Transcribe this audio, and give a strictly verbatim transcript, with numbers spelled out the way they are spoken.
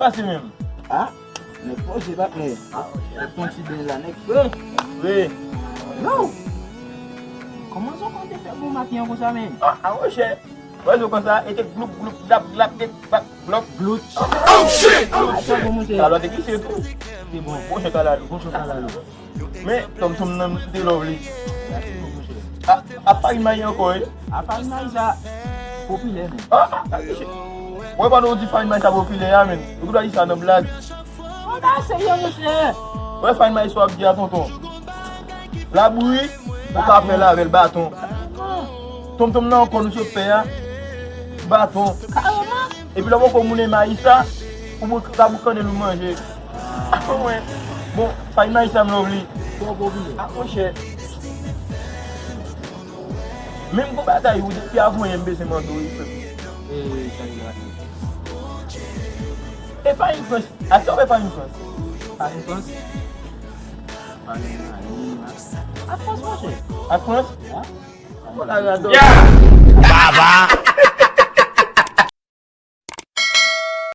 Pase menm. Ah, nèg poze, patnè. Nèg pran ti ben la, nèg fre. Fre. Yo! Kòman Zòkòl te fè bon maten an konsa, menn? Ah, ah, monchè. Wè, Zòkòl sa, e te gloup, gloup, glap, glap, te bak, glòp. Glout. Oh, shit! Atò, bon, monchè. Talò te glise tou. Te bon. Monchè, kalalou. Monchè, kalalou. Men, Tom Tom nan te love li. A, a Farid Mayi ankò, wi. A Farid Mayi sa popilè, men. Ah, ah, ah, shit. Wè, pandan w di Farid Mayi sa popilè a, men. Ou ki ta di sa nan blag. Mwen ta serye, monchè. Wè, Farid Mayi sa w ap di a, tonton. Labou, wi, ou ka fè l avè l baton. Tonton nan ankò nou sot fè a. Baton. Kareman. Epi lè w poko moulen mayi sa, ou bou-, ka boukane l ou manje. Ah, mwen. Bon, Farid Mayi sa m love li. Twò popilè. Ah, monchè. Menm gon bagay ou depi avan yè m bezwen mande w, wi, frè m. E, sa li la. E Fahim Frantz. Ak sa w fè Fahim Frantz? Fahim Frantz? Fahim Frantz. Ak Frantz, monchè. Ak Frantz? Wi. Bon, la radò. Baba!